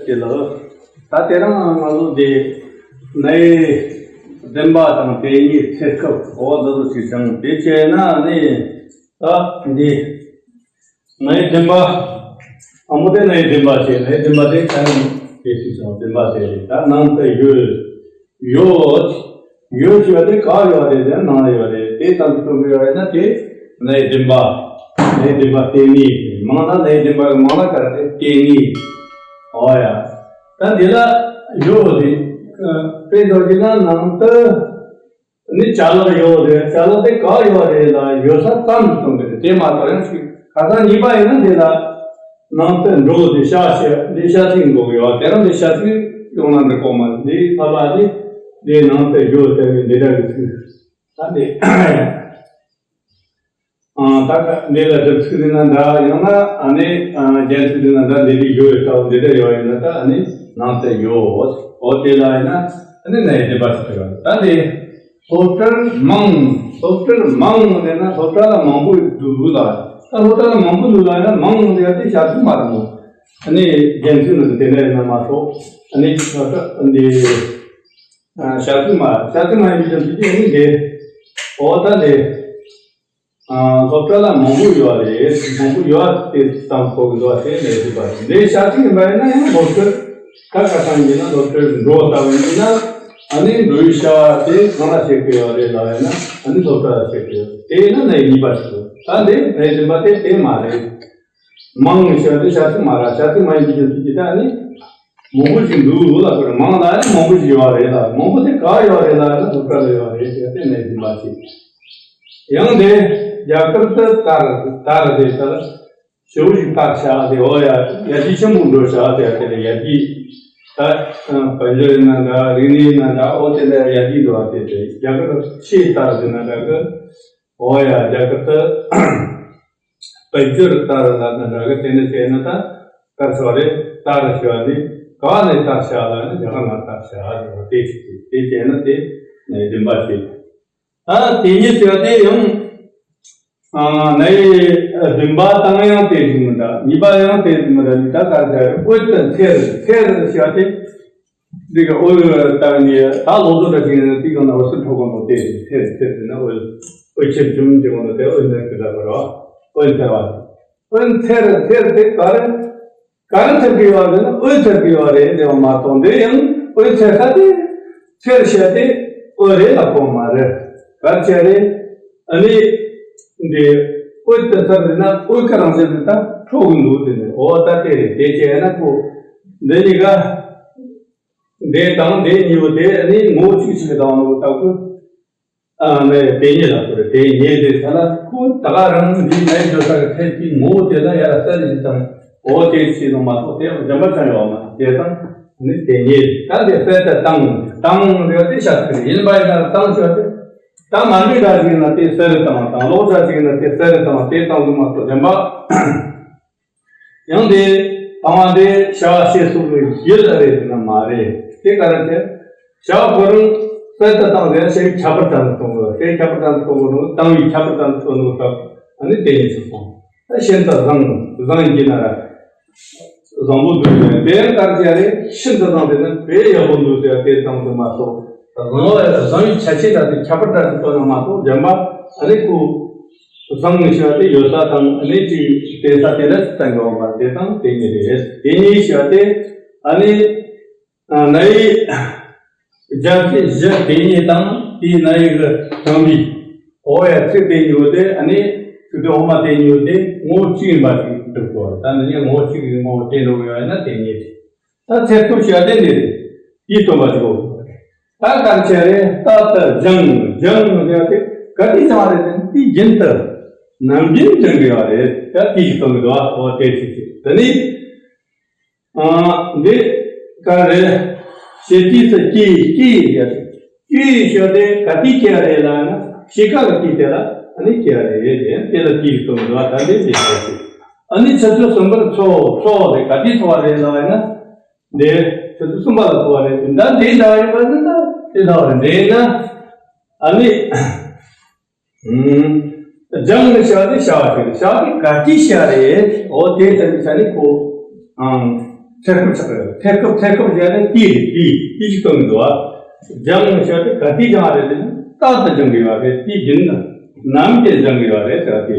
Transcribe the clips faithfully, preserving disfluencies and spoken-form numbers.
དེ་ལ། ད་དེ་རིང་ང་ཚོ་འདི་ནའི་བདུན་པ་དང་དེ་གཉིས་ཚེ་སྐབས་འོ་འདི་ཚོ་ཅིག་དང་དེ་བྱས་ན་ནི་ད་འདི་ནའི་བདུན་པ། ཨ་མོ་དེ་ནའི་བདུན་པ་བྱས་ནའི་བདུན་པ་དེ་གང་དེ་ཅིག་དང་བདུན་པ་དེ་རེད། ད་ནང་དུ་ཡོད། ཡོད། ཡོད་ཅེས་པ་དེ་ག་ཡོད་རེད་དེ་ནང་ལ་ཡོད་རེད། དེ་ཙམ་གྱིས་སྟོན་གྱི་ཡོད་རེད་ན་དེ་ནའི་བདུན་པ། ནའི་བདུན་པ་དེ་ནི་མང་ན་ནའི་བདུན་པ་གི་མང་ན་ག་རེ་དེ་ནི། ཨོ་ཡ། ད་འདི་ལ་ཡོད་རེད། དཔེ་འཇོག་གི་ན་ནང་དུ་ནི་ཅ་ལག་ཡོད་རེད། ཅ་ལག་དེ་ག་ཡོད་རེད་ལ་ཡོད་ས་ཙམ་གཏོང་གི་རེད། དེ་མ་གཏོགས་ཡང་ཞིག་ཁ་སང་གཉིས་པ་ཡིན་ན་འདི་ལ་ནང་དུ་འགྲོ་དེ་ཤ་ཤེ་འདི་ཤ་ཚིག་འགོག་ཡོད། དེ་རང་འདི་ཤ་ཚིག་ཡོང་ན་འདི་གོ་མ་འདི་ཐ་ལ་འདི་འདི་ནང་དུ་ཡོད་དེ་ནི་འདི་འདྲ་གི་ཚིག་ད་འདི། ཨ་ད་ག་འདི་ལ་སྒྲུབ་ཚིག་འདི་ན་འདྲ་ཡང་ན་ཨ་ནི་ཨ་རྒྱན་ཚིག་འདི་ན་འདྲ་འདི་འདྲ་ཡོད་ཡོད་ད་འདི་འདྲ་ཡོད་ཡིན་ན་ད་ཨ་ནི་ནང་དུ་ཡོད། འོ་དེ་ལ་ཡིན་ན་ཨ་ནི་ནའི་བདུན་པ་ཞིག་ཡོད། ད་འདི་སློབ་གྲྭར་མང་། སློབ་གྲྭར་མང་ནས་ན་སློབ་གྲྭ་ལ་མང་པོ་འདུག་ལ། ད་སློབ་གྲྭ་ལ་མང་པོ་འདུག་ལ་ཡང་མང་ནས་ཡང་དེ་བྱ་ཚིག་མ་རེད་མོ། ཨ་ནི་རྒྱན་ཚིག་ནང་དེ་འདྲ་ཡིན་ན་མ་གཏོགས་ཨ་ནི་ད་ད་འདི་བྱ་ཚིག་མ་བྱ་ཚིག་མ་ཡིན་པའི་རྒྱན་ཚིག་དེ་ཨ་ནི་དེ། འོ་ད་དེ། ཨ་སློབ་གྲྭ་ལ་མང་པོ་ཡོད་རེད། མང་པོ་ཡོད་དེ་ཙམ་གོ་གི་འདུག་དེ་ནས་བྱས་པ་རེད། འདི་བྱ་ཚིག་ཡིན་པ་ཡིན་ན་ཡང་སློབ་གྲྭར་ད་ཁ་སང་ཡིན་ན་སློབ་གྲྭར་འགྲོ་ལྟ་བུ་ཡིན་ན་ཨ་ནི་འགྲོ་བའི་བྱ་བ་དེ་གང་ལ་བྱེད་དགོས་ཡོད་རེད་ལབ་ཡིན་ན་ཨ་ནི་སློབ་གྲྭ་ལ་བྱེད་དགོས་ཡོད་རེད། དེ་ཡིན་ན་ནའི་གཉིས་པ་ཞིག་རེད། ད་འདི་ནའི་བདུན་པ་དེ་དེ་མ་རེད། མང་ཞེས་པ་དེ་བྱ་ཚིག་མ་རེད། བྱ་ཚིག་མ་ཡིན་པའི་རྒྱུ་མཚན་གྱིས་ད་ནི་མང་པོ་ཞིག་འདུག་ལ་དཔེར་མང་ལ་ནི་མང་པོ་ཞིག་ཡོད་རེད་ལ། མང་པོ་དེ་ག་ཡོད་རེད་ལ་ན་སློབ་གྲྭ་ལ་ཡོད་རེད་ཟེར་ཏེ་ནས་འཛིན་པ་བྱེད། ཡང་དེ་རྒྱ་གར་དུ་དར་དར་དེ་ལྟར་ཞེ་པོ་ཞིག་དར་ཤག་དེ་འོ་ཡ་ཡར་རྒྱས་ཆེན་པོ་འགྲོ་ཤག་དེ་དེ་ལ་ཡར་རྒྱས་ད་དཔལ་འབྱོར་ཡིན་ན་འདྲ་རིག་གནས་ཡིན་ན་འདྲ་འོ་དེ་ལ་ཡར་རྒྱས་འགྲོ་བ་དེ་དེ་རྒྱ་གར་ཆེས་དར་དེ་ན་འདྲ་གི་འོ་ཡ་རྒྱ་གར་དུ། དཔལ་འབྱོར་དར་ལ་དང་འདྲ་གི་དེ་ནི་བྱས་ན་ད་དར་ཤོག་རེད། དར་ཞོག་ནི་ག་ནས་དར་ཤག་ལ་ནི་རྒྱ་གར་ནང་དར་ཤག་རེད། དེ་ཅིག་དེ་བྱས་ན་དེ་ནས་བདུན་པ་བྱེད། ཨ་དེ་ཉིད་ཟེར་དེ་ཡང་ཨ་ནའི་བདུན་པ་དང་ཡང་དེ་བཞིན་མི་འདྲ། གཉིས་པ་ཡང་དེ་བཞིན་མི་འདྲ་ནི་ད་ག་རེ་ཟེར་དབུས་དང་ཚེར་ཚེར་ཟེར་དེ། འདི་ག་འོད་ལྟར་ནི་ད་ལོ་ཚོད་འདྲ་ཞིག་ཡིན་ན་དེ་གང་ན་འོད་ཟེར་འཕྲོ་གང་དང་དེ་ཐེར་ཐེར་ཟེར་ན་འོད་འོད་ཆེམ་ཆེམ་གྱི་དབང་དུ་དེ་འོད་ཟེར་གྱི་ར་བར་བ་འོད་ཐེར་བ། འོད་ཐེར་ཐེར་དེ་ག་རེ་ག་རེ་ཐེར་གི་ཡོད་རེད་ན་འོད་ཐེར་གི་ཡོད་རེད་དེ་བ་མ་གཏོགས་འདི་ཡང་འོད་ཐེར་ཁ་དེ་ཐེར་བཤད་དེ་འོད་རེད་ལ་གོ་མ་རེད། ག་རེ་བྱས་རེད། ཨ་ནི་འདི་འོད་དེ་ཐེར་རེད་ན་འོད་ཀ་རང་བཞིན་དེ་ད་འཕྲོ་གི་འདུག་དེ་ནི་འོ་ད་དེ་རེད། དེ་བྱས་ན་ཁོ་འདི་གཉིས་ཀ་འདི་དང་འདི་གཉིས་པོ་དེ་ནི་ངོ་བོ་གཅིག་གཅིག་གི་དང་ནོ་ལྟ་བུ། ཨ་ནི་དེ་ཉིད་ལ་ཁོ་རེ་དེ་ཉིད་དེ་ཚ་ལ་ཁོ་ད་ག་རང་འདི་ནས་འཇོག་ས་གི་ཐད་ཀྱི་ངོ་བོ་དེ་ལ་ཡར་གསལ་ཞིག་དང་འོ་དེ་ཆེ་ནོ་མ་གཏོགས་དེ་གཞན་པ་ཅང་ཡོད་མ་དེ་དང་ནི་དེ་ཉིད་ད་དེ་གསལ་དུ་བཏང་བཏང་རེ་དེ་ཤ་ཚིག་ཡིན་པ་ཡིན་ན་བཏང་ཤོག་དེ་ད་མ་འདྲི་འདྲ་ཞིག་ན་དེ་གསལ་རེ་བཏང་བཏང་ལོག་འདྲ་ཞིག་ན་དེ་གསལ་རེ་བཏང་དེ་བཏང་དུ་མ་གཏོགས་གཞན་པ། ཡང་དེ་དང་བ་དེ་བྱ་བ་ཞེས་སོགས་པའི་ཡུལ་ཨ་རེ་ཟེར་ན་མ་རེད། དེ་ག་རེ་ཟེར། བྱ་བ་ཁོ་རང་གསལ་དུ་བཏང་ཟེར་ཞེས་ཁྱད་པར་ཅན་དུ་སོང་གི་ཞེས་ཁྱད་པར་ཅན་དུ་སོང་གི་ནོ་བཏང་བའི་ཁྱད་པར་ཅན་དུ་སོང་ནོ་སྐབས་ཨ་ནི་དེ་ཉིད་སུ་སོང་། ད་ཤིན་ཏུ་བཟང་བཟང་ཡིན་གྱི་ན་ར། བཟང་པོ་འདུག་ཟེར་དེ་ཡང་ག་རེ་ཟེར་རེད། ཤིན་ཏུ་བཟང་དེ་ནི་དཔེ་ཡག་པོ་འདུག་ཟེར་དེ་ཙམ་དུ་མ་གཏོགས་བཟང་བ་བཟང་བའི་ཁྱད་ཆོས་དང་དེ་ཁྱད་པར་ཅན་དུ་སོང་ན་མ་གཏོགས་གཞན་པ་ཨ་ནི་ཁོ། བཟང་ངི་ཞེས་པ་དེ་ཡོད་ས་དང་གནས་ཀྱི་བརྟེན་ས་དེ་ལ་བརྟེན་དགོས་པ་དེ་དང་དེ་གཉིས་རེད། དེ་གཉིས་ཞེས་པ་དེ་ཨ་ནི་ནའི་རྒྱ་སྐད་གཞི་དེ་གཉིས་དང་དེའི་ནའི་གི་དང་པོའི་འོ་ཡ་ཚིག་དེ་གཉིས་ཡོད་དེ་ཨ་ནི་ཚིག་དེ་འོ་མ་དེ་གཉིས་ཡོད་དེ་ངོ་བོ་གཅིག་ཡིན་པ་ཞིག་འགྲུབ་དགོས། ད་ནི་ངོ་བོ་གཅིག་ཡིན་ངོ་བོ་དེ་འགྲུབ་ཡོད་ན་དེ་གཉིས་རེད། ད་ཚེ་ཐུབ་ཞེས་པ་དེ་འདི་རེད། དེའི་སྟོན་པ་ཞིག་གོ། ད་གང་བྱས་རེད། རྟག་ཏུ་སྦྱང་སྦྱང་ཟེར་ཏེ་ག་དུས་སྦྱང་བ་རེད་ཟེར་ན་དུས་རྒྱུན་དུ་ནམ་རྒྱུན་སྦྱང་དགོས་པ་རེད། ད་དེ་ཞིག་སྟོན་གི་འདུག་ཨ། འོ་དེ་ཅིག་ཅིག་དེ་ནི་ཨ་འདི་ག་རེད། ཞེ་དུས་སུ་སྐྱེ་སྐྱེ་ཟེར་ཏེ་སྐྱེ་ཞེས་ཏེ་ག་དུས་སྐྱེ་བ་རེད་ལབ་ན་ཞེ་ག་གི་དུས་དེ་ལ་ཨ་ནི་སྐྱེ་བ་རེད་ཟེར་དེ་ལ་དེ་ཞིག་སྟོན་གི་འདུག་ཨ། ད་འདི་ཞེ་ག་ཅིག་ཨ་ནི་ཆུ་ཚོད་གསུམ་པར་འཚོ་འཚོ་རེད། ག་དུས་འཚོ་བ་རེད་ལབ་ན། འདི་ཆུ་ཚོད་གསུམ་པ་ལ་ཐུག་པ་རེད། ད་འདི་འདྲ་ཡོད་པ་ནི་ད་དེ་འདྲ་བ་རེད། འདི་ན་ཨ་ནི་སྦྱང་ནི་བྱ་དེ་བྱ་བ་ཞིག་བྱ་དེ་ག་ཅི་བྱ་རེད། འོ་དེ་ལྟ་བུའི་ཆ་ནི་ཁོ་ཨང་ ཚེ་སྐབས་ཆགས་ཡོད། ཚེ་སྐབས་ཚེ་སྐབས་བྱས་ནས་དེ་རེད། དེ་དེ་ཅིག་སྟོན་གི་འདུག་བ། སྦྱང་ཞེས་པ་དེ་ག་དུས་སྦྱང་བ་རེད་ཟེར་ན། རྟག་ཏུ་སྦྱང་དགོས་པ་རེད། དེ་རྒྱུན་དུ་ནམ་ཞིག་སྦྱང་དགོས་པ་རེད་ཟེར་བ་དེ།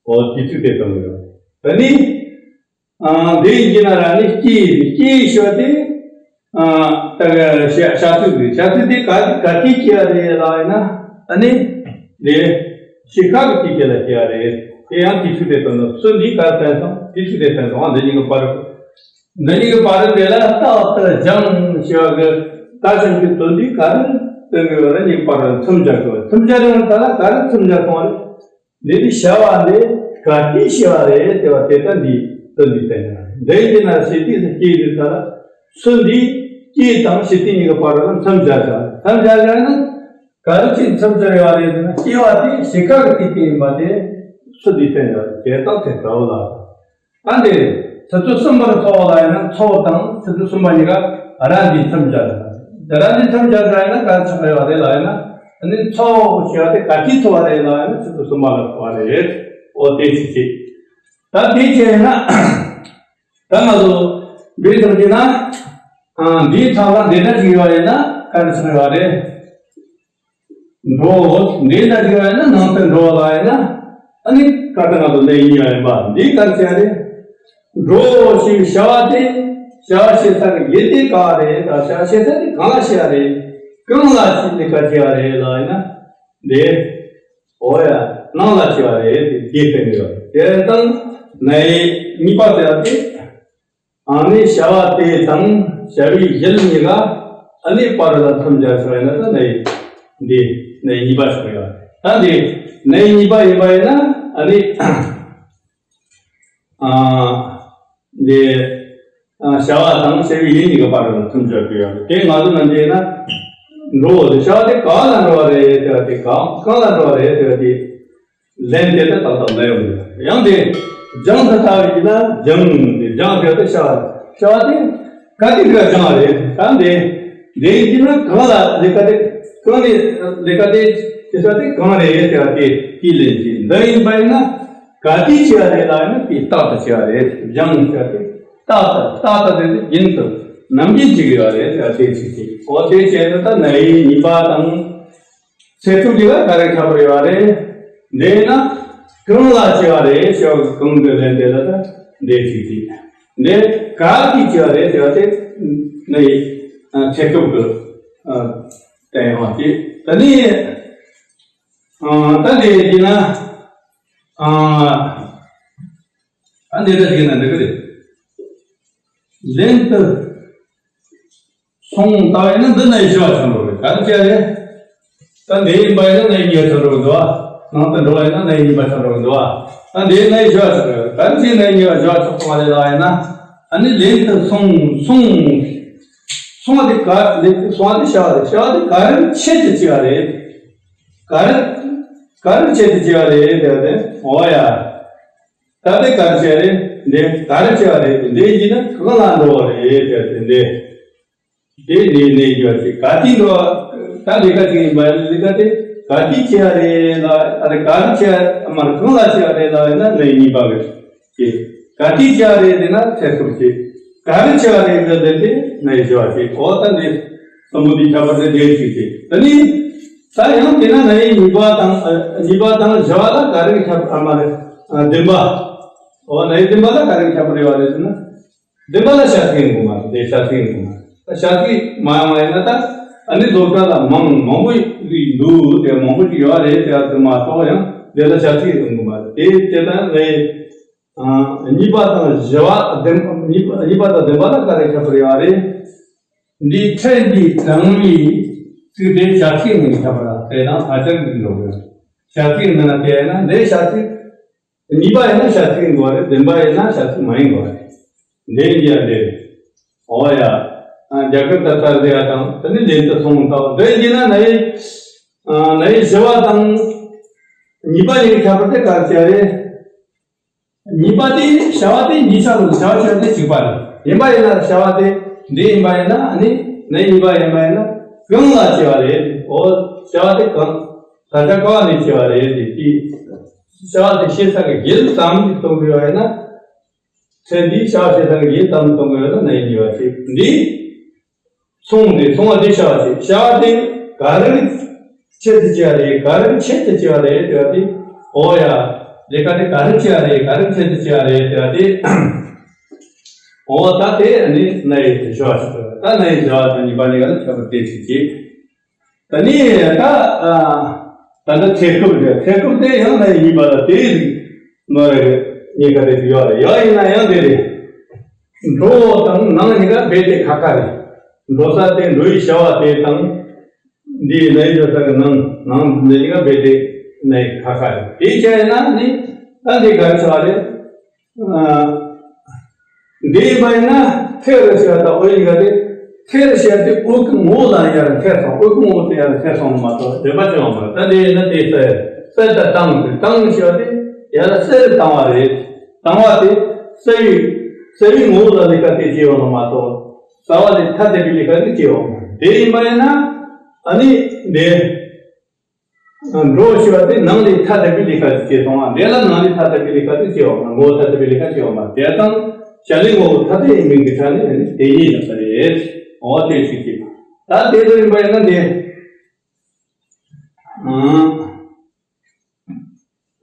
འོ་དེ་ཚིག་དེ་སྟོན་གི་ཡོད། ད་ནི། ཨ། འདི་ཡིན་གྱི་ན་ར་ནི་སྐྱེས་སྐྱེས་ཞེས་པ་དེ། ཨ། ད་ག་བྱ་བྱ་ཚིག་རེད། བྱ་ཚིག་དེ་ག་ག་དུས་སྐྱེ་བ་རེད་ལབ་ཡིན་ན། ཨ་ནི་འདི་ཤི་ཁ་གི་དུས་དེ་ལ་སྐྱེ་བ་རེད། དེ་ཡང་དེ་ཚིག་དེ་སྟོན་ནོ། ཚུལ་འདི་ག་ཕན་སོང་། དེ་ཚིག་དེ་ཕན་སོང་། ཨ། འདི་གཉིས་ཀྱི་བར། འདི་གཉིས་ཀྱི་བར་དེ་ལ་རྟག་ཏུ་སྦྱང་ཞེས་པ་གི་ད་སྦྱང་གི་དོན་དེ་ག་རེ་སྟོན་གི་ཡོད་རེད། གཉིས་ཀྱི་བར་ལ་མཚམས་སྦྱར་དགོས། མཚམས་སྦྱར་ཡོང་ད་ལ་ག་རེ་མཚམས་སྦྱར་སོང་བ་རེད། འདི་ནི་བྱ་བ་འདི་ག་དུས་སྐྱེ་བ་རེད་ཟེར་བ་དེ་ལྟར་འདི་དོན་འདི་བསྟན་ན། འདི་ཡིན་ན་ཞེ་དུས་སུ་སྐྱེས་དུས་ད་ལ་ཚུལ་འདི་སྐྱེས་དང་ཞེ་དུས་གཉིས་ཀྱི་བར་ལ་མཚམས་སྦྱར་བྱ། མཚམས་སྦྱར་བྱ་ན་ག་རེ་ཅིག་མཚམས་སྦྱར་ཡོད་རེད་ཟེར་ན། སྐྱེ་བ་དེ་ཤི་ཁ་གི་དུས་དེ་ཡིན་པ་དེ་ཚུལ་འདི་བསྟན་ཡོད་རེད། དེ་དང་དེ་འདྲ་བོ་ལ། ད་འདི་ཆུ་ཚོད་གསུམ་པར་འཚོགས་ལ་ཡིན་ན་འཚོགས་དང་ཆུ་ཚོད་གསུམ་པ་གཉིས་ཀ་ར་འདི་མཚམས་སྦྱར་རེད། དེ་ར་འདི་མཚམས་སྦྱར་ར་ཡིན་ན་ག་ཆགས་ཡོད་རེད་ལ་ཡིན་ན། ཨ་ནི་འཚོགས་ཞེས་པ་དེ་ག་དུས་འཚོགས་པ་རེད་ལ་ཡིན་ན་ཆུ་ཚོད་གསུམ་པ་ལ་འཚོགས་པ་རེད། འོ་དེ་ཅིག་བྱེད། ད་དེ་བྱས་ན་ད་ང་ཚོ་འདི་ཐོག་གི་ན། ཨ། འདིའི་ཐོག་ལ་འདི་འདྲ་ཞིག་ཡོད་ཡིན་ན་ག་རེ་ཆགས་ཡོད་རེད། འགྲོ། འདི་ལྟར་བྱས་ན་ནང་དུ་འགྲོ་བ་ལ་ཡིན་ན། ཨ་ནི་ཀ་ཏི་ན་དུ་ནས་ཡིན་ཡང་ཡིན་པ་འདི་གར་བྱས་རེད། འགྲོ་ཞེས་བྱ་བ་དེ། བྱ་བ་བྱེད་ས་གི་ཡུལ་དེ་ག་རེད། ད་བྱ་བ་བྱེད་ས་དེ་གང་ལ་བྱས་རེད། གང་ལ་བྱས་ཏེ་ག་བྱས་རེད་ལ་ཡིན་ན། འདི། འོ་ཡ། ནང་ལ་བྱས་རེད་དེ་དེ་སྟོན་གྱི་ཡོད། དེ་དང་ནས་གཉིས་པ་དེ་ཡང་དེ། ཨ་ནི་བྱ་བ་དེ་དང་བྱ་བའི་ཡུལ་གཉིས་ཀ་ཨ་ནི་བར་ལ་མཚམས་སྦྱར་སོང་ཡིན་ན་ད་ནས་འདི་ནས་གཉིས་པ་ཞིག་ཡོད། ད་འདི་ནས་གཉིས་པ་ཡིན་པ་ཡིན་ན་ཨ་ནི་ཨ་འདི་ཨ་བྱ་བ་དང་བྱ་བའི་ཡུལ་གཉིས་ཀ་བར་ལ་མཚམས་སྦྱར་དགོས་ཡོད། དེ་ང་ཚོ་ནང་འདི་ཡིན་ན་འགྲོ་བ་དེ་བྱ་བ་དེ་ག་ལ་འགྲོ་བ་རེད་ཟེར་བ་དེ་གང་གང་ལ་འགྲོ་བ་རེད་ཟེར་བ་དེ། ལན་དེ་ལྟ་ཏག་ཏག་ལ་ཡོང་གི་ཡང་དེ་སྦྱང་དུ་ལྟ་བའི་ན་སྦྱང་དེ་སྦྱང་དེ་ལྟ་བྱ་བ་བྱ་བ་དེ་ག་དེ་ག་སྦྱང་བ་རེད། ད་འདི་འདི་ཡིན་ན་གང་ལ་ལས་ཀ་དེ་གང་ལས་ལས་ཀ་དེ་བྱེད་ས་དེ་གང་རེད་ཟེར་བ་དེ་དེ་ལན་གྱི་འདི་ཡིན་པ་ཡིན་ན་ག་དེ་བྱེད་བ་རེད་ལ་ཡིན་ན་དེ་རྟག་ཏུ་བྱེད་བ་རེད། སྦྱང་ཟེར་བ་དེ་རྟག་ཏུ་རྟག་ཏུ་རེད་དེ་རྒྱུན་དུ་ནམ་རྒྱུན་བྱེད་དགོས་བ་རེད་ཟེར་བ་དེ་ཅིག་དེ་འོ་དེ་བྱས་ན་ད་ནའི་ནུས་པ་དང་། ཚེ་སྐབས་ཀྱི་ལ་ག་རེ་ཁྱད་པར་ཡོད་རེད། འདི་ན་གང་ལ་བྱེད་པ་རེད་ཞེས་པ་གང་གི་ལན་དེ་ལ་ད་འདི་ཞིག་ཅིག་འདི་ག་གིས་བྱེད་པ་རེད་ཞེས་པ་དེ་ནི་ཚེ་སྐབས་ཀྱི་བསྟན་ཡོང་བ་ཅིག་ད་ནི་ད་འདི་ཡིན་ན་ཨ་འདི་ལྟ་ཞིག་ན་འདི་ག་རེད། ལན་དུ། སོང་ལྟ་བས་ན་འདི་ནས་བཞི་བ་ཆགས་འགྲོ་གི་ག་རེ་བྱས་རེད། ད་འདི་ཡིན་པ་ཡིན་ན་ནས་གཉིས་ཆགས་འགྲོ་གི་འདུག་བ། ནང་དུ་འགྲོ་བ་ཡིན་ན་ནས་གཉིས་པ་ཆགས་འགྲོ་གི་འདུག་བ། ད་འདི་ནས་བཞི་བ་ཆགས་འགྲོ་གི་ག་རེ་བྱས་ནས་གཉིས་པ་བཞི་བ་ཆགས་སོང་བ་རེད་ལ་ཡིན་ན། ཨ་ནི་ལན་དུ་སོང་སོང་། སོང་བ་དེ་ག་ལན་དུ་སོང་བ་དེ་བྱ་བ་རེད། བྱ་བ་དེ་ག་རེ་ཆེད་དུ་བྱས་པ་རེད། ག་རེ་ག་རེ་ཆེད་དུ་བྱས་པ་རེད་དེ་བ་དེ་འོ་ཡ། ད་དེ་ག་རེ་བྱས་རེད། འདི་ག་རེ་བྱས་པ་རེད། འདི་ཡིན་ན་གང་ལ་འགྲོ་བ་རེད་ཟེར་ཏེ་འདི། དེ་ནས་ནས་རྒྱུ་བ་ཞིག་ག་དུས་འགྲོ་བ། ད་ལས་ཀ་ཅིག་ཡིན་པ་ལས་ཀ་དེ་ག་དུས་བྱས་པ་རེད་ལ་ཨ་རེ་ག་རེ་བྱས་པ་མ་རེད་གང་ལ་བྱས་པ་རེད་ལ་ཡིན་ན་ནས་གཉིས་པ་གི་ཅིག་ག་དུས་བྱས་པ་རེད་ཟེར་ན་ཚེ་སྐབས་ཅིག་ག་རེ་བྱས་པ་རེད་ཟེར་ཏེ་འདི་ནས་རྒྱུ་བ་ཞིག་འོ་ད་འདི་སམ་བྷོ་ཊི་ཁྱད་པར་དེ་འདྲའི་ཞིག་ཅིག་ད་ནི། ད་ཡང་དེ་ན་ནའི་གཉིས་པ་དང་། ཨ། གཉིས་པ་དང་བཞི་པ་ལ་ག་རེ་ཁྱད་པར་མ་རེད། ཨ། བདུན་པ། འོ་ནའི་བདུན་པ་ལ་ག་རེ་ཁྱད་པར་ཡོད་རེད་ཟེར་ན། བདུན་པ་ལ་བྱ་ཚིག་ཡོང་གི་མ་རེད། དེ་བྱ་ཚིག་ཡོང་གི་མ་རེད། ད་བྱ་ཚིག་མ་ཡོང་བ་ཡིན་ན་ད་ཨ་ནི་སློབ་གྲྭ་ལ་མང་མང་པོ་ཞིག་འདུག་དེ་མང་པོ་ཞིག་ཡོད་རེད་ཟེར་བ་དེ་མ་གཏོགས་ཡང་དེ་ལ་བྱ་ཚིག་ཡོང་གི་མ་རེད། དེ་དེ་ལྟར་རེད། ཨ། གཉིས་པ་དང་བཞི་པ་བདུན། གཉིས་པ་གཉིས་པ་དང་བདུན་པ་ལ་ག་རེ་ཁྱད་པར་ཡོད་རེད། འདི་ཕྲད་འདི་དྲངས་པའི་ཚིག་དེ་བྱ་ཚིག་ནས་ཁྱད་པར་དེ་དང་ཕལ་ཆེར་འདི་འགྲོ་དགོས། བྱ་ཚིག་ནང་དེ་ན་འདི་བྱ་ཚིག་གཉིས་པ་ཡིན་ན་བྱ་ཚིག་ཡིན་དགོས་རེད། བདུན་པ་ཡིན་ན་བྱ་ཚིག་མ་ཡིན་དགོས་རེད། འདི་ཡིན་ཡ་འདི་རེད། འོ་ཡ། ཨ། རྒྱ་གར་ད་ལྟ་རེད་ཡ་དང་དེ་ནི་ལན་དུ་སོང་ལྟ་བུ་འདི་ཡིན་ན་ནའི། ཨ། ནའི་བཞི་པ་དང་གཉིས་པ་གཉིས་ཀྱི་ཁྱད་པར་དེ་ག་རེ་བྱས་རེད། གཉིས་པ་དེ་བྱ་བ་དེ་གཉིས་ཆ་རུ་བྱ་བ་ཆོས་དེ་གཅིག་པ་རེད། ཡིན་པ་ཡིན་ན་བྱ་བ་དེ་འདི་ཡིན་པ་ཡིན་ན་ཨ་ནི་ནའི་གཉིས་པ་ཡིན་པ་ཡིན་ན་གང་ལ་བྱས་པ་རེད། འོ་བྱ་བ་དེ་གང་ད་ཆ་གང་ནས་བྱས་པ་རེད་དེ་དེ་བྱ་བ་དེ་ཤེས་ས་གི་རྒྱུ་ཙམ་གྱི་སྟོན་དགོས་པ་ཡིན་ན། ཚེ་འདིའི་བྱ་བ་བྱེད་སྟངས་ཀྱི་ཡིན་དམ་གཏོང་གི་ཡོད་ན་ན་ཡི་ཉེས་པ་བྱེད། འདི་མཚུངས་ཏེ་མཚུངས་པ་འདི་བྱ་བ་བྱེད། བྱ་བ་དེ་ག་རེ་ཆེད་དུ་བྱས་པ་རེད། ག་རེ་ཆེད་དུ་བྱས་པ་རེད་ཟེར་བ་དེ། འོ་ཡ། ལས་ཀ་དེ་ག་རེ་བྱས་པ་རེད། ག་རེ་ཆེད་དུ་བྱས་པ་རེད་ཟེར་བ་དེ། འོ་ད་དེ་ནི་ན་ཡི་བྱ་བ་ཞིག་ད་ན་ཡི་བྱ་བ་དང་གཉིས་པ་ནི་ག་ལ་ཁྱད་པར་དེ་ཞིག་བྱེད། ད་ནི་ད་ད་ལྟ་ཚེ་སྐབས་རེད། ཚེ་སྐབས་དེ་ཡང་ན་ཡི་གཉིས་པ་ལ་དེ་རིགས་ནོར་རེད། གཉིས་ཀ་དེ་ཞིག་ཡོད་རེད། ཡོད་ཡིན་ན་ཡང་དེ་རེད། འགྲོ་དང་ནང་གཉིས་ཀ་རྦད་དེ་ཁ་ཁ་རེད། འགྲོ་ས་དེ་འགྲོ་ཡི་བྱ་བ་དེ་དང་། འདི་ན་ཡི་འགྲོ་ས་གི་ནང་ནང་འདི་གཉིས་ཀ་རྦད་དེ་ན་ཡི་ཁ་ཁ་རེད། དེ་བྱས་ན་ནི་ད་འདི་ག་རེ་ཆགས་རེད། འདི་ཡིན་པ་ཡིན་ན་ཚེ་རུ་ཤི་བ་དང་འོ་ཡིན་ག་དེ། ཚེ་རུ་ཤི་བ་དེ་འོག་གི་ངོ་བོ་ལ་ཡར་འཐེན་སོང་། འོག་གི་ངོ་བོ་དེ་ཡར་འཐེན་སོང་ནི་མ་གཏོགས་འདོད་པ་ཅི་ཡང་མ་རེད། ད་འདི་ཡིན་ན་དེ་གསལ་གསལ་དུ་བཏང་དེ་བཏང་ཤི་བ་དེ་ཡར་གསལ་དུ་བཏང་བ་རེད། བཏང་བ་དེ་གསལ་བའི་གསལ་བའི་ངོ་བོ་ལ་ལས་ཀ་དེ་བྱས་ཡོང་ནི་མ་གཏོགས་རྩ་བ་དེ་ཐ་དད་པའི་ལས་ཀ་དེ་བྱས་ཡོང་མ་རེད། དེ་ཡིན་པ་ཡིན་ན་ཨ་ནི་འདི། འགྲོ་ཞེས་པ་དེ་ནང་ལས་ཐ་དད་པའི་ལས་ཀ་ཞིག་བྱས་སོང་བ། འདི་ལ་ནང་ལས་ཐ་དད་པའི་ལས་ཀ་ཞིག་བྱས་པ་མ་ངོ་བོ་ཐ་དད་པའི་ལས་ཀ་བྱས་པ་མ་དེ་དང་བྱ་ལས་ངོ་བོ་ཐ་དད་ཡིན་མིན་གྱི་ཆ་ནས་ནི་དེ་གཉིས་ཡོད་པ་རེད། འོ་དེ་ཞིག་གྱིས་ད་དེ་ཚོ་ཡིན་པ་ཡིན་ན་འདི།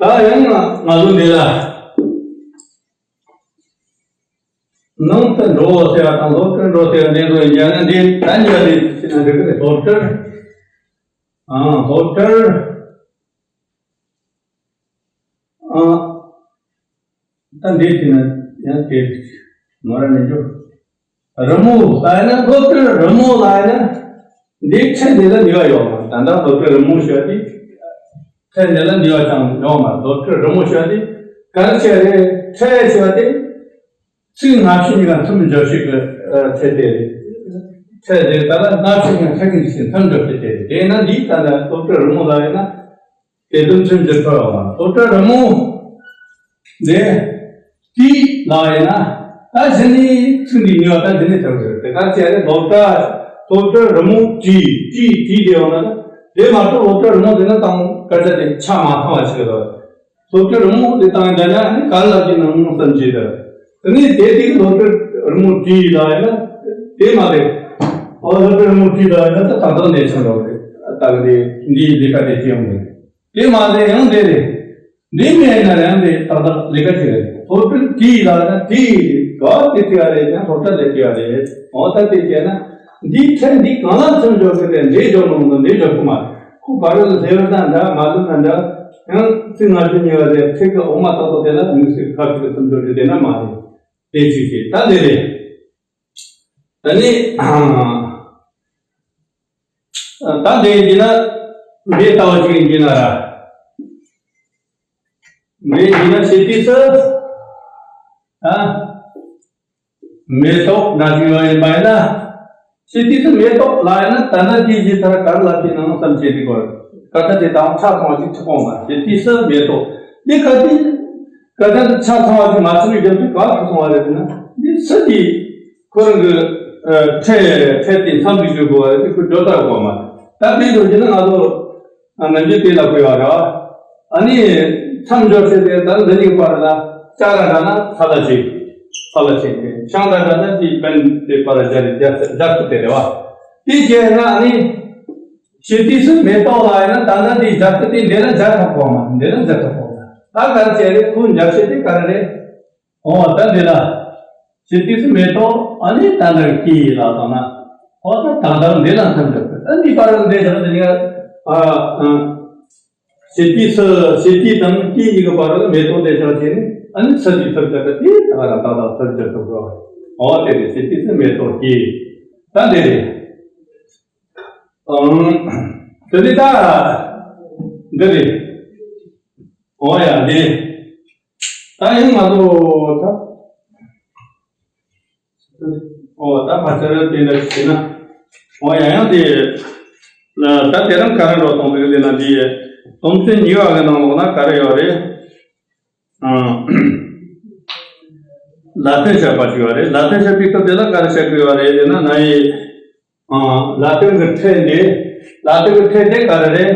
ད་ཡང་ང་ཚོ་འདི་ལ་ནང་དུ་འགྲོ་ཟེར་བ་དང་སློབ་གྲྭར་འགྲོ་ཟེར་བ་འདི་ཚོ་ཡིན་ཀྱང་ནི་འདི་ད་འདི་ལ་དེ་ཕྱི་ན་འགྲིག་གི་རེད། སློབ་གྲྭར། ཨ་སློབ་གྲྭར། ཨ། ད་འདི་བྱས་ན་ཡང་དེ་མོ་ར་མི་འཇུག་རི་མོ་ལ་ཡིན་ན་སློབ་གྲྭའི་རི་མོ་ལ་ཡིན་ན་འདི་ཁྲལ་འདི་ལ་ནུས་པ་ཡོད་མ་རེད། ད་ལྟ་སློབ་གྲྭའི་རི་མོ་ཞེས་པ་དེ་ཁྲལ་འདི་ལ་ནུས་པ་ཅང་ཡོད་མ་རེད། སློབ་གྲྭའི་རི་མོ་ཞེས་པ་དེ་ག་རེ་བྱས་རེད། ཁྲལ་ཞེས་པ་དེ་ཚིག་སྔ་ཕྱི་གཉིས་ཀ་མཚམས་སྦྱོར་བྱེད་ཀྱི་ཁྲལ་དེ་རེད། ཁྲལ་དེ་ད་ལ་སྔ་ཕྱི་གཉིས་ཀ་ཁྲལ་གཉིས་ཀྱི་མཚམས་སྦྱོར་བྱེད་དེ་རེད། དེས་ན་འདི་ད་ལྟ་སློབ་གྲྭའི་རི་མོ་ལ་ཡིན་ན། དེ་དོན་ཚུལ་འདི་ཐོས་པ་མ་སློབ་གྲྭ་རི་མོ་འདི་དེའི་ལ་ཡིན་ན་ད་གཞི་ནས་ཚིག་འདི་ཉོ་ད་གཞི་ནས་ཐོན་དགོས་རེད། དེ་ག་ཅི་རེད། སློབ་གྲྭ་སློབ་གྲྭ་རི་མོ་བྲིས་བྲིས་བྲིས་དེ་ཡོང་ན་ད་དེ་མ་གཏོགས་སློབ་གྲྭ་རི་མོ་འདི་ན་དང་སྐད་ཆ་དེ་ཆ་མ་ཚང་བ་ཞིག་རེད། སློབ་གྲྭ་རི་མོ་འདི་དང་འདྲ་ན་ནི་ག་ལ་གི་ནང་མོ་བསམ་གྱི་རེད། དེ་ནས་དེ་དེ་སློབ་གྲྭ་རི་མོ་བྲིས་ལ་ཡིན་ན་དེ་མ་རེད། ཨོ་སློབ་གྲྭ་རི་མོ་བྲིས་ལ་ཡིན་ན་ད་ད་ལྟ་ནས་ཆགས་འགྲོ་རེད། ད་གི་འདི་འདིའི་ལས་ཀ་དེ་བྱེད་ཡོང་གི་རེད། དེ་མ་ཟད་ཡང་དེ་རེད། འདི་མེད་ན་ཡང་དེ་ཏག་ཏག་ལས་ཀ་བྱེད་རེད། སློབ་ཕྲུག་དེའི་ལག་ན་དེའི་ག་དེ་བྲིས་ཡ་རེད་ཀྱང་སློབ་གྲྭ་ལས་བྲིས་ཡ་རེད། འོ་ད་དེ་བྱས་ན་འདིའི་ཚན་འདི་གང་ལ་མཚམས་འཇོག་གི་རེད། འདི་འཇོག་མི་རུང་། འདི་འཇོག་གི་མ་རེད། ཁོ་བར་ལ་སླེབས་ན་འདྲ་མ་སླེབས་ན་འདྲ། ཡང་ཚིག་སྔ་ཕྱི་གཉིས་ཀ་དེ་ཚིག་གི་འོ་མ་ཏག་ཏག་དེ་ལ་དམིགས་བསལ་ཁ་ཅིག་གི་མཚམས་འཇོག་རྒྱུ་དེ་ན་མ་རེད། དེ་ཅིག་བྱས་ད་འདི་རེད། ད་ནི། ད་འདི་ཡིན་ན་མེ་ལྟ་བུ་ཅིག་ཡིན་ན་ར། མེ་ཡིན་ན་ཕྱི་དུས་སུ། ཨ། མེ་ཏོག་ན་ཅིག་ཡོད་ཡིན་པ་ཡིན་ན། ཕྱི་དུས་སུ་མེ་ཏོག་ལ་ཡིན་ན་ད་ལྟ་དེའི་རྗེས་མཐར་ག་རེ་ལབ་ཀྱི་ནང་བསམ་བྱེད་དགོས། སྐད་ཆ་དེ་དང་ཆ་ཚང་བ་ཅིག་ཐུག་གོང་ལ་ཕྱི་དུས་སུ་མེ་ཏོག་འདི་ག་དུས་སྐད་ཆ་དེ་ཆ་ཚང་བ་ཅིག་མ་ཐུག་པའི་རྒྱབ་ཏུ་ག་ཐུག་སོང་བ་རེད་ཟེར་ན། འདི་སུ་དེ་ཁོ་རང་གི་ཨ་ཁྲལ་ཁྲལ་དེ་མཚམས་འཇོག་དགོས་པ་རེད། དེ་ཁོ་འགྲོ་ལྟ་དགོས་མ་རེད། ད་དེ་འགྲོ་རྒྱུ་ན་ང་ཚོ་ཨ་ནམ་རྒྱུན་དེ་ལ་གོ་ཡོད་ར། ཨ་ནི་མཚམས་འཇོག་བྱས་ཏེ་ད་འདི་གཉིས་བར་ལ་ལྕགས་ར་འདྲ་ན་ས་ལ་ཆེ། ས་ལ་ཆེ་སྟེ་ཤང་ར་འདྲ་ན་དེའི་པན་དེ་བར་ལ་སྦྱར་སྦྱར་སྦྱར་ཐུབ་དེ་རེད་བ། དེ་བྱས་ན་ཨ་ནི་ཕྱི་དུས་སུ་མེ་ཏོག་ལ་ཡིན་ན་ད་ལྟ་དེའི་སྦྱར་ཐུབ་དེ་འདི་ལ་སྦྱར་ཐུབ་གོ་མ་འདི་ལ་སྦྱར་ཐུབ་གོ་མ། ད་ག་རེ་བྱས་རེད། ཁོའི་སྦྱར་བྱེད་དེ་ག་རེ་རེད། འོ་ད་འདི་ལ། ཕྱི་དུས་སུ་མེ་ཏོག་ཨ་ནི་ད་ལྟར་སྐྱེས་ལ་དང་ན། འོ་ད་ད་ལྟར་འདི་ལ་མཚམས་འཇོག་དགོས། ཨ་ནི་བར་ལ་འདི་བཞག་དེ་ནི་ཨ་ཨ། ཕྱི་དུས་སུ་ཕྱི་དུས་དང་སྐྱེས་གཉིས་ཀྱི་བར་ལ་མེ་ཏོག་དེ་བཞག་བྱས་ནས་ཨ་ནི་ས་དུས་ཐུར་བཞག་དེ་ད་ལ་ད་ལྟ་ཐུར་བཞག་ཐུབ་དགོས། འོ་དེ་རེད། ཕྱི་དུས་སུ་མེ་ཏོག་སྐྱེས། ད་འདི་རེད། ཨང་། དེ་ནི་ད་འདི་རེད། འོ་ཡ་འདི། ད་ཡང་ང་ཚོ་ད། ཨོ་ད་ཕལ་ཆེར་དེ་འདྲ་ཞིག་བྱས་ན། ཨོ་ཡང་ཡང་དེ། ད་དེ་རིང་ག་རེ་འགྲོ་སོང་ཟེར་དེ་ན་འདི། སྡོམ་ཚིག་གཉིས་པ་གི་ནང་ལོགས་ན་ག་རེ་ཡོད་རེད། ཨང་། ལ་དོན་བཤད་པ་ཞིག་ཡོད་རེད། ལ་དོན་བཤད་པའི་སྐབས་དེ་ལ་ག་རེ་བཤད་དགོས་ཡོད་རེད་ཟེར་ན་ན་ཡི། ཨང་། ལ་དོན་གྱི་ཕྲད་འདི། ལ་དོན་གྱི་ཕྲད་དེ་ག་རེ་རེད།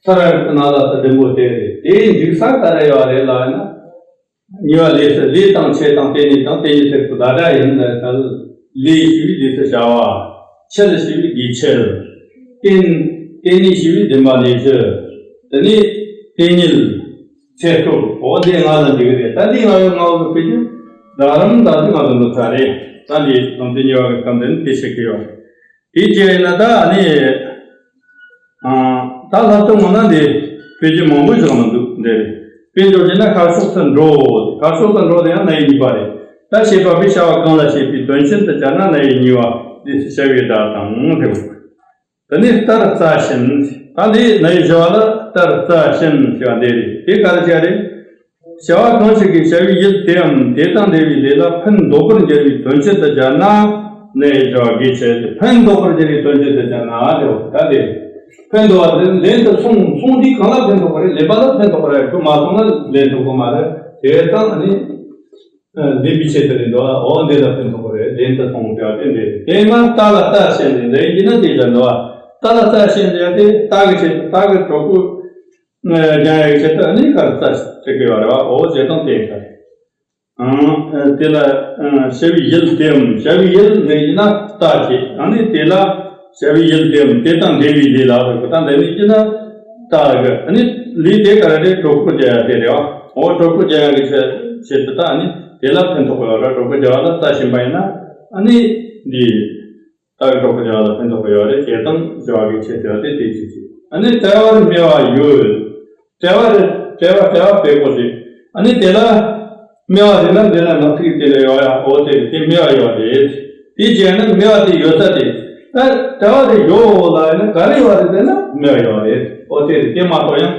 ས་ར་ཡོད་ན་ལ་ས་འགྲེང་བུ་དེ་རེད། དེའི་འཇུག་ས་ག་རེ་ཡོད་རེད་ལབ་ན། གཉིས་པ་ལས་སུ་ལས་དང་ཆེད་དང་དེ་ཉིད་དང་དེ་ཉིད་ཚེ་ཁུ་ལ་འདྲ་ཡིན་ལ་ལས་ཞུ་བའི་ལས་སུ་བྱ་བ། ཆེད་ཞུ་བའི་དགེ་ཆེད། རྟེན་རྟེན་ནས་ཞུ་བའི་བདེན་པ་ལས་སུ། དེ་ནས་དེ་ཉིད་ཚེ་ཁུ་འོ་དེ་ང་ལ་འཇིག་རེད། ད་དེ་ང་ཡོད་ང་བོ་ཕི་ཅུ་ད་རམ་ད་དེ་ང་ལ་འདུག་ས་རེད། ད་འདི་དང་དེ་གཉིས་པ་གི་སྐབས་འདི་ནི་དེ་ཤེས་ཀྱི་ཡོད། དེ་བྱས་ན་ད་ནི། ཨ། ད་ལྷག་ཏུ་ངོ་ན་འདི་དཔེ་ཆ་མང་པོ་ཞིག་མི་འདུག་འདི་རེད། དཔེ་འཇོག་བྱས་ན་ཤར་ཕྱོགས་སུ་འགྲོ། ཤར་ཕྱོགས་སུ་འགྲོ་དེ་ཡང་རྣ་བའི་གཉིས་པ་རེད། ད་བྱེད་པ་པོས་བྱ་བ་གང་ལ་བྱེད་པའི་དོན་ཅན་དུ་སྦྱར་ན་རྣ་བའི་གཉིས་པ་འདི་བྱ་བའི་སྒྲ་དང་ལེའོ། དེ་ནས་ལྟར་རྩ་ཤིན། ད་འདི་རྣ་བའི་བྱ་བ་ལ་ལྟར་རྩ་ཤིན་ཞེས་པ་འདི་རེད། དེ་ག་རེ་བྱ་རེད། བྱ་བ་གང་ཞིག་གིས་བྱ་བའི་ཡུལ་དེའམ་དེ་དང་འབྲེལ་བའི་ལས་ལ་ཕན་འདོགས་པར་འགྱུར་བའི་དོན་ཅན་དུ་སྦྱར་ན། ནས་བྱ་བ་དགེ་ཆེ་སྟེ་ཕན་འདོགས་པར་འགྱུར་བའི་དོན་ཅན་དུ་སྦྱར་ན་ལེའོ། ད་དེ་ཕན་འདོགས་པ་དེ་ལན་དུ་སོང་སོང་དུས་གང་ལ་ཕན་འདོགས་པ་རེད། ལེན་པ་ལ་ཕན་འདོགས་པ་རེད། ཁོ་མ་སོང་ན་ལེན་ཐུབ་ཀྱི་མ་རེད། དེ་ཙམ་ནི་ལེན་པའི་ཆེད་དུ་རེད་འདུག་འོ་འདི་ལ་ཕན་འདོགས་པ་རེད། ལན་དུ་སོང་བྱ་བ་དེ་འདི་རེད། དེ་མ་རྟ་ལ་རྩྭ་བྱིན་ནས་ལེན་གྱི་ན་དེ་ལ་འདུག་རྟ་ལ་རྩྭ་བྱིན་བྱ་དེ་རྟ་གི་ཆེད་དུ་རྟ་གི་གྲོགས་པོ། ཨ། སྦྱང་ཡག་ཆེད་དུ་ནི་གར་རྩ་སྤྲད་དགོས་པ་རེད་བ། འོ་བྱས་དང་དེ་ག་རེད། ཨང་། དེ་ལ་བྱ་བའི་ཡུལ་དེའམ་བྱ་བའི་ཡུལ་ནས་ཡིན་ན་རྟ་བྱེད། ཨ་ནི་དེ་ལ་བྱ་བའི་ཡུལ་དེའམ་དེ་དང་འབྲེལ་བའི་ལས་ལ་རེད་པ། ད་འདི་ནི་ཡིན་ན་རྟ་གི། ཨ་ནི་ལས་དེ་ག་རེ་རེད། གྲོགས་པོ་སྦྱང་ཡག་དེ་རེད་བ། འོ་གྲོགས་པོ་སྦྱང་ཡག་གི་ཆེད་ཆེད་དུ་ད་ཨ་ནི་དེ་ལ་ཕན་ཐོགས་པ་ཡོད་ར། གྲོགས་པོ་སྦྱང་བ་ལ་རྩྭ་བྱིན་པ་ཡིན་ན་ཨ་ནི་འདི། རྟ་གི་གྲོགས་པོ་སྦྱང་བ་ལ་ཕན་ཐོགས་པ་ཡོད་རེད། བྱས་ཙང་བྱ་བ་གི་ཆེད་དུ་དེ་དེ་ཅིག་བྱེད། ཨ་ནི་བྲལ་བར་སྨྲས་པ་ཡོད། བྲལ་བ་རེད། བྲལ་བ་བྲལ་བ་བྲལ་དགོས་རེད། ཨ་ནི་དེ་ལ་སྨྲས་པ་རེད་ན་འདི་ལ་ནག་ཐིག་དེ་ལ་ཡོད་ཡ། འོ་དེ་དེ་སྨྲས་པ་ཡོད་རེད། དེ་བྱས་ན་སྨྲས་པ་དེ་ཡོད་ས་དེ། ཨ། བྲལ་བ་དེ་ཡོད་ལ་ཡིན་ན་ག་རེ་ཡོད་རེད་ཟེར་ན་སྨྲས་པ་ཡོད་རེད། འོ་དེ་རེད། དེ་མ་གཏོགས་ཡང་།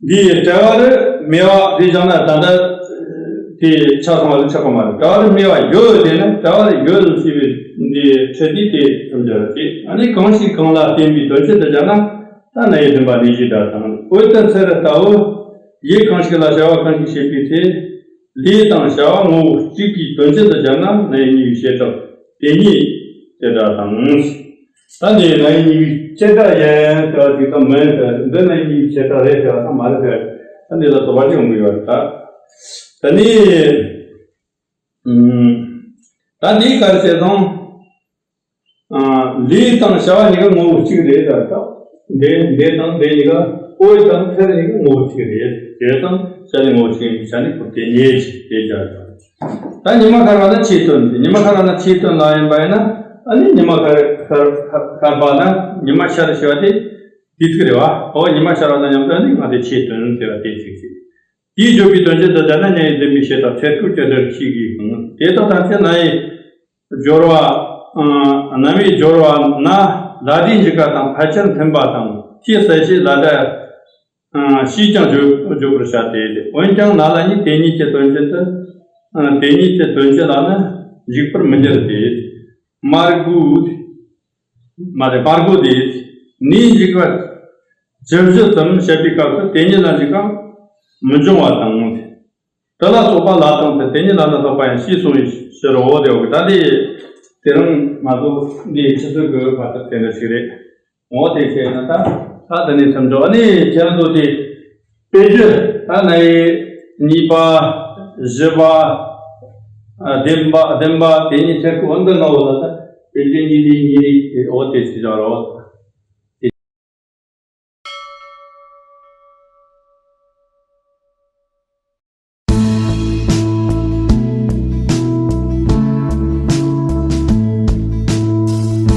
འདི་ཡི་བྲལ་བ་རེད། སྨྲས་པ་དེ་བཞག་ན་ད་ལྟ་དེ་ཆགས་སོང་བ་ལ་ཆགས་པ་མ་རེད། བྲལ་བ་རེད། སྨྲས་པ་ཡོད་དེ་ན་བྲལ་བ་རེད་ཡོད་ཟེར་བའི་འདི་འཕྲོས་དེ་དེ་ཙམ་སྦྱར་ཏེ། ཨ་ནི་གང་ཞིག་གང་ལ་བརྟེན་པའི་དོན་ཅན་དུ་སྦྱར་ན་ད་རྣ་བའི་བདེན་པ་ལས་ཀྱི་སྒྲ་དང་། འོད་དང་ཚེ་རི་ལྟ་བུ། ཡུལ་གང་ཞིག་ལ་བྱ་བ་གང་ཞིག་བྱེད་པའི་ཚེ། ལས་དང་བྱ་བ་ངོ་བོ་གཅིག་གི་དོན་ཅན་དུ་སྦྱར་ན་རྣ་བའི་གཉིས་པའི་བྱེ་བྲག་དེ་ཉིད་ཀྱི་སྒྲ་དང་། ད་འདི་རྣ་བའི་གཉིས་པའི་བྱེ་བྲག་ཡིན་ཟེར་བ་ཅིག་དང་མིན་ཟེར། འདི་རྣ་བའི་གཉིས་པའི་བྱེ་བྲག་རེད་ཟེར་བ་དང་མ་རེད་ཟེར་བ། ད་འདི་ལ་དོགས་པ་ཅིག་ཡོང་གི་ཡོད་རེད། ད་ད་ནི། ཨུམ། ད་འདི་ག་རེ་བྱས་སོང་། ཨ། ལས་དང་བྱ་བ་གཉིས་ཀ་ངོ་བོ་གཅིག་རེད་ད། ད་འདི་འདི་དང་འདི་གཉིས་ཀ། འོད་དང་ཚེ་རི་གཉིས་ཀ་ངོ་བོ་གཅིག་རེད། བྱས་ཙང་བྱ་ནི་ངོ་བོ་གཅིག་ཡིན་པའི་ཆ་ནས་ཁོ་དེ་ཉིད་ཀྱི་དེ་སྦྱར། ད་ཉི་མ་ཤར་བ་ན་ཆོས་སྟོན། ཉི་མ་ཤར་བ་ན་ཆོས་སྟོན་ལ་ཡིན་པ་ཡིན་ན། ཨ་ནི་ཉི་མ་ཤར་ཤར་ཤར་བ་ན་ཉི་མ་ཤར་ཞེས་པ་དེ་དུས་ཚིགས་རེད་བ། འོ་ཉི་མ་ཤར་བ་དང་མཉམ་དུ་ཨ་ནི་ང་དེ་ཆོས་སྟོན་ཟེར་བ་དེ་ཚིག་ཅིག་དེའི་བརྗོད་པའི་དོན་ཅན་དུ་སྦྱར་ན་རྣ་བའི་བདེན་པའི་བྱེ་བྲག་ཚེ་ཁུ་ཀྱི་སྒྲར་ཤེས་དགོས་ཤིང་། དེ་དག་ཐམས་ཅད་རྣ་བའི་སྦྱོར་བ། ཨ། རྣ་བའི་སྦྱོར་བ་ན་ལ་དེའི་འཇུག་པ་དང་ཕལ་ཆེར་མཐུན་པ་དང་། ཅེས་གསལ་བྱེད་ལ་དྭགས། ཨ། ཞེས་ཀྱང་བརྗོད་བརྗོད་པར་བྱ་སྟེ། འོན་ཀྱང་ན་ལ་ནི་དེ་ཉིད་ཀྱི་དོན་ཅན་དུ། ཨ། དེ་ཉིད་ཀྱི་དོན་ཅན་ལ་ནི་འཇུག་པར་མི་འགྱུར་ཏེ། མར་གོ། མ་རེད། མར་གོ་དེ་ནས་འཇུག་པ་ཇི་བཞིན་དུ་བཤད་པའི་སྐབས་སུ་དེ་ཉིད་ལ་འཇུག་པ་མི་འབྱུང་བ་དང་། དེ་ལ་སོགས་པ་ལ་དང་དེ་དེ་ཉིད་ལ་ནི་སོགས་པ་ཡང་ཞེས་གསུངས་པའི་ཕྱིར་རོ། དེ་འོ་ད་དེ་དེ་རིང་ང་ཚོ་འདིའི་ཆུ་ཚོད་ཀྱི་བར་དུ་དེ་འདྲ་ཞིག་རེད། འོ་དེ་བྱས་ན་ད་ད་དེ་ནས་མཚམས་འཇོག་ནས་ཁྱེད་རང་ཚོ་དེ། དཔེ་བརྗོད་ད་རྣ་བའི་གཉིས་པ། བཞི་པ། ཨ། བདུན་པ། བདུན་པ་དེ་ཉིད་ཚེ་ཁུ་འོན་ཏེ་ལྔ་བོ་ལ་ད་དཔེ་བརྗོད་གཉིས་ལས་གཉིས་ལས་འོ་དེ་ཅི་བྱ་རོགས།